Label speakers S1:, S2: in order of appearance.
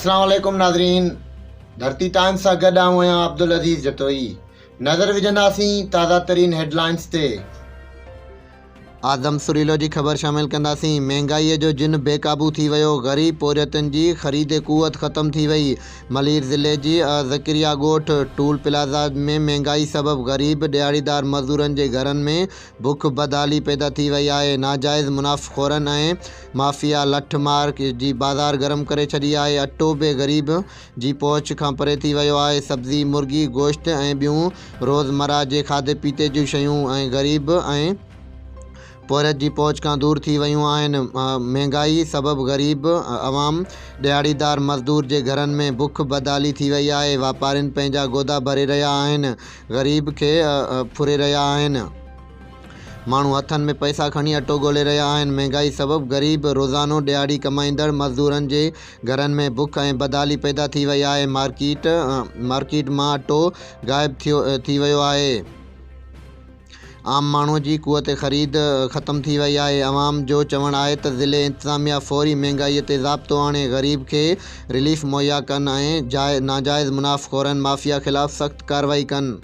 S1: السلام عليڪم ناظرين ڌرتي ٽائمز سان گڏ آئون آهيان عبدالعزيز جتوئي نظر وجهنداسين تازه ترين هيڊلائنز تي. اعظم سريلو جي خبر شامل ڪنداسين مهنگائي جو جن بي قابو ٿي ويو غريب پورهيتن جي خريد قوت ختم ٿي وئي ملير ضلعي جي ذڪريا ڳوٺ ٽول پلازا ۾ مهنگائي سبب غريب ڏهاڙيدار مزدورن جي گهرن ۾ بک بدحالي پيدا ٿي وئي آهي ناجائز منافخورن ۽ مافيا لٺ مار جي بازار گرم ڪري ڇڏي آهي، اٽو به غريب جي پهچ کان پري ٿي ويو آهي، سبزي، مرغي، گوشت ۽ ٻيون روز مره جي کاڌي پيتي جون شيون ۽ غريب ۽ پورهيت جي پهچ کان دور ٿي ويون آهن، مهنگائي سبب غريب عوام، ڏهاڙيدار مزدور جي گهرن ۾ بک بدحالي ٿي وئي آهي، واپارين پنهنجا گودا ڀري رهيا آهن، غريب کي ڦري رهيا آهن. ماڻهو هٿن ۾ پئسا کڻي اٽو ڳولي رهيا آهن، مهنگائي سبب غريب، روزانو ڏهاڙي ڪمائيندڙ مزدورن جي گهرن ۾ بک ۽ بدحالي پيدا ٿي وئي آهي، مارڪيٽ مارڪيٽ مان اٽو غائب ٿيو ٿي ويو آهي، عام ماڻهو جي قوت خريد ختم ٿي وئي آهي، عوام جو چوڻ آهي ته ضلعي انتظاميا فوري مهنگائي تي ضابطو آڻي غريب کي رليف مهيا ڪن ۽ ناجائز منافخورن مافيا خلاف سخت ڪارروائي ڪن.